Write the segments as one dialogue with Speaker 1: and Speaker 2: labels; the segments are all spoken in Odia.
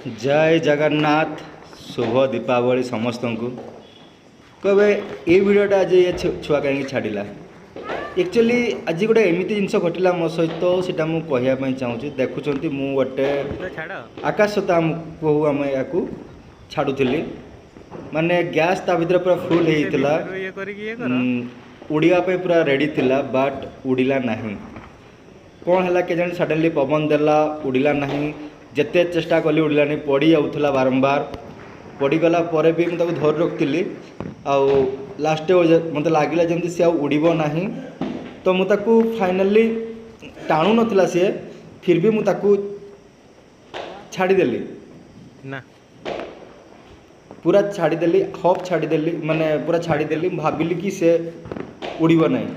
Speaker 1: ଜୟ ଜଗନ୍ନାଥ, ଶୁଭ ଦୀପାବଳି ସମସ୍ତଙ୍କୁ। କହିବେ, ଏଇ ଭିଡ଼ିଓଟା ଆଜି ଏ ଛୁଆ କାହିଁକି ଛାଡ଼ିଲା? ଆକ୍ଚୁଆଲି ଆଜି ଗୋଟେ ଏମିତି ଜିନିଷ ଘଟିଲା ମୋ ସହିତ, ସେଇଟା ମୁଁ କହିବା ପାଇଁ ଚାହୁଁଛି। ଦେଖୁଛନ୍ତି, ମୁଁ ଗୋଟେ
Speaker 2: ଛାଡ଼।
Speaker 1: ଆକାଶ ଛତା କହୁ ଆମେ ୟାକୁ, ଛାଡ଼ୁଥିଲି। ମାନେ ଗ୍ୟାସ୍ ତା ଭିତରେ ପୁରା ଫୁଲ୍ ହେଇଥିଲା।
Speaker 2: ଇଏ କରିକି ଇଏ କର।
Speaker 1: ଉଡ଼ିବା ପାଇଁ ପୁରା ରେଡ଼ି ଥିଲା, ବଟ୍ ଉଡ଼ିଲା ନାହିଁ। କ'ଣ ହେଲା କେଜାଣି, ସଡନଲି ପବନ ଦେଲା, ଉଡ଼ିଲା ନାହିଁ। ଯେତେ ଚେଷ୍ଟା କଲି, ଉଡ଼ିଲାନି, ପଡ଼ି ଯାଉଥିଲା ବାରମ୍ବାର। ପଡ଼ିଗଲା ପରେ ବି ମୁଁ ତାକୁ ଧରି ରଖିଥିଲି। ଆଉ ଲାଷ୍ଟ ମୋତେ ଲାଗିଲା ଯେମିତି ସେ ଆଉ ଉଡ଼ିବ ନାହିଁ, ତ ମୁଁ ତାକୁ ଫାଇନାଲି, ଟାଣୁ ନଥିଲା ସିଏ, ଫିର୍ ବି ମୁଁ ତାକୁ ଛାଡ଼ିଦେଲି।
Speaker 2: ନା।
Speaker 1: ପୁରା ଛାଡ଼ିଦେଲି, ହପ୍ ଛାଡ଼ିଦେଲି, ମାନେ ପୁରା ଛାଡ଼ିଦେଲି। ମୁଁ ଭାବିଲି କି ସେ ଉଡ଼ିବ ନାହିଁ।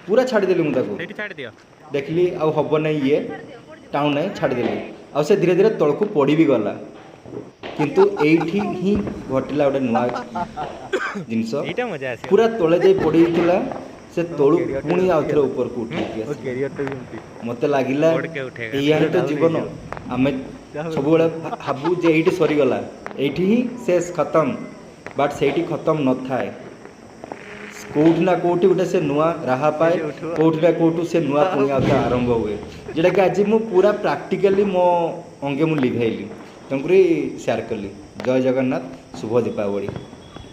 Speaker 1: ପୁରା ଛାଡ଼ିଦେଲି ମୁଁ ତାକୁ।
Speaker 2: ସେଇଠି ଛାଡ଼ି ଦିଅ।
Speaker 1: ଦେଖିଲି ଆଉ ହେବ ନାହିଁ, ଇଏ ଟାଣୁ ନାହିଁ, ଛାଡ଼ିଦେଲି। ଆଉ ସେ ଧୀରେ ଧୀରେ ତଳକୁ ପଡ଼ି ବି ଗଲା। କିନ୍ତୁ ଏଇଠି ହିଁ ଘଟିଲା ଗୋଟେ ନୂଆ ଜିନିଷ।
Speaker 2: ଏଇଟା ମଜା ଆସିବ।
Speaker 1: ପୁରା ତଳେ ଯାଇ ପଡ଼ିଯାଇଥିଲା ସେ, ତଳୁ ପୁଣି ଆଉଥରେ ଉପରକୁ ଉଠିକି ଆସିଲା।
Speaker 3: କ୍ୟାରିୟରଟା ବି ଏମିତି।
Speaker 1: ମୋତେ ଲାଗିଲା
Speaker 2: ଗୋଡ଼କେ ଉଠେଗା।
Speaker 1: ଏଇଆ ହିଁ ତ ଜୀବନ। ଆମେ ସବୁବେଳେ ଭାବୁ ଯେ ଏଇଠି ସରିଗଲା, ଏଇଠି ହିଁ ଶେଷ, ଖତମ। ବଟ୍ ସେଇଠି ଖତମ ନଥାଏ। କେଉଁଠି ନା କେଉଁଠି ଗୋଟେ ସେ ନୂଆ ରାହା ପାଏ, କେଉଁଠି ନା କେଉଁଠୁ ସେ ନୂଆ ପୁଣି ଆଉ ଥରେ ଆରମ୍ଭ ହୁଏ, ଯେଉଁଟାକି ଆଜି ମୁଁ ପୁରା ପ୍ରାକ୍ଟିକାଲି ମୋ ଅଙ୍ଗେ ମୁଁ ଲିଭେଇଲି, ତେଣୁକରି ସେୟାର କଲି। ଜୟ ଜଗନ୍ନାଥ, ଶୁଭ ଦୀପାବଳି।